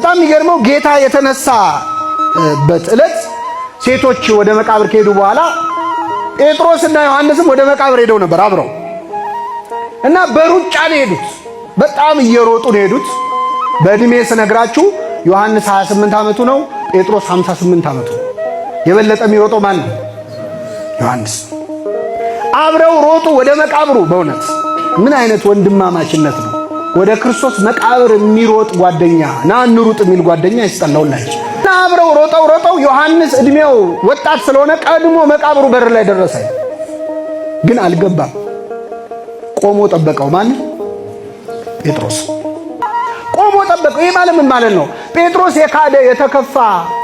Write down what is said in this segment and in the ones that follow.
በጣም የሚገርመው ጌታ የተነሳበት ዕለት ሴቶች ወደ መቃብር ከሄዱ በኋላ ጴጥሮስና ዮሐንስም ወደ መቃብር ሄደው ነበር አብረው እና በሩጫ ነው የሄዱት። በጣም እየሮጡ ነው የሄዱት። በእድሜ ስነግራችሁ ዮሐንስ 28 ዓመቱ ነው፣ ጴጥሮስ 58 ዓመቱ ነው። የበለጠ የሚሮጠው ማን ነው? ዮሐንስ። አብረው ሮጡ ወደ መቃብሩ። በእውነት ምን አይነት ወንድማማችነት ነው! ወደ ክርስቶስ መቃብር የሚሮጥ ጓደኛ ና እንሩጥ የሚል ጓደኛ ይስጠላውላችሁ። እና አብረው ሮጠው ሮጠው ዮሐንስ እድሜው ወጣት ስለሆነ ቀድሞ መቃብሩ በር ላይ ደረሰ። ግን አልገባም። ቆሞ ጠበቀው። ማን? ጴጥሮስ ቆሞ ጠበቀው። ይህ ማለት ምን ማለት ነው? ጴጥሮስ የካደ የተከፋ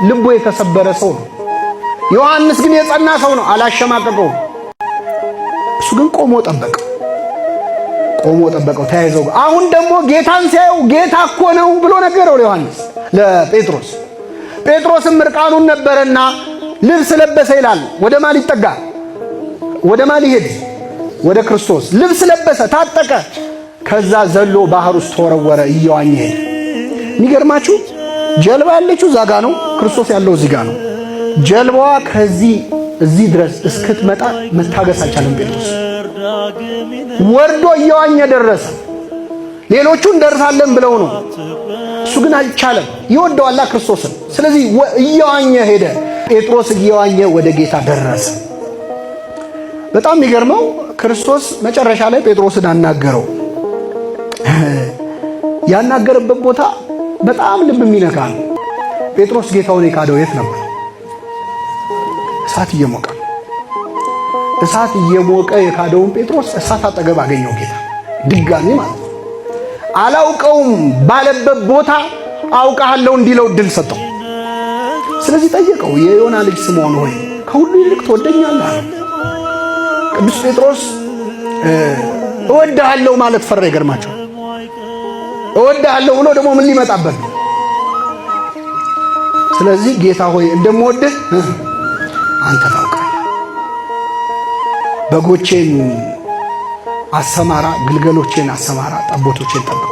ልቡ የተሰበረ ሰው ነው። ዮሐንስ ግን የጸና ሰው ነው። አላሸማቀቀውም። እሱ ግን ቆሞ ጠበቀው። ቆሞ ጠበቀው። ተያይዘው አሁን ደግሞ ጌታን ሲያየው ጌታ እኮ ነው ብሎ ነገረው ለዮሐንስ ለጴጥሮስ። ጴጥሮስም እርቃኑን ነበረና ልብስ ለበሰ ይላል። ወደ ማን ሊጠጋ? ወደ ማን ሊሄድ? ወደ ክርስቶስ። ልብስ ለበሰ፣ ታጠቀ። ከዛ ዘሎ ባህር ውስጥ ተወረወረ፣ እየዋኘ ሄደ። የሚገርማችሁ ጀልባ ያለችው እዛ ጋ ነው፣ ክርስቶስ ያለው እዚህ ጋ ነው። ጀልባዋ ከዚህ እዚህ ድረስ እስክትመጣ መታገስ አልቻለም ጴጥሮስ። ወርዶ እየዋኘ ደረሰ። ሌሎቹ እንደርሳለን ብለው ነው፣ እሱ ግን አልቻለም። ይወደዋላ ክርስቶስን። ስለዚህ እየዋኘ ሄደ። ጴጥሮስ እየዋኘ ወደ ጌታ ደረሰ። በጣም የሚገርመው ክርስቶስ መጨረሻ ላይ ጴጥሮስን አናገረው። ያናገረበት ቦታ በጣም ልብ የሚነካ ነው። ጴጥሮስ ጌታውን የካደው የት ነበር? እሳት እየሞቀ እሳት እየሞቀ የካደውን ጴጥሮስ እሳት አጠገብ አገኘው ጌታ ድጋሚ ማለት ነው። አላውቀውም ባለበት ቦታ አውቃለሁ እንዲለው እድል ሰጠው። ስለዚህ ጠየቀው፣ የዮና ልጅ ስምዖን ሆይ ከሁሉ ይልቅ ትወደኛለህ? ቅዱስ ጴጥሮስ እወድሃለሁ ማለት ፈራ። ይገርማቸው። እወድሃለሁ ብሎ ደግሞ ምን ሊመጣበት ነው? ስለዚህ ጌታ ሆይ እንደምወድህ አንተ ታውቃለህ። በጎቼን አሰማራ፣ ግልገሎቼን አሰማራ፣ ጠቦቶቼን ጠብቅ።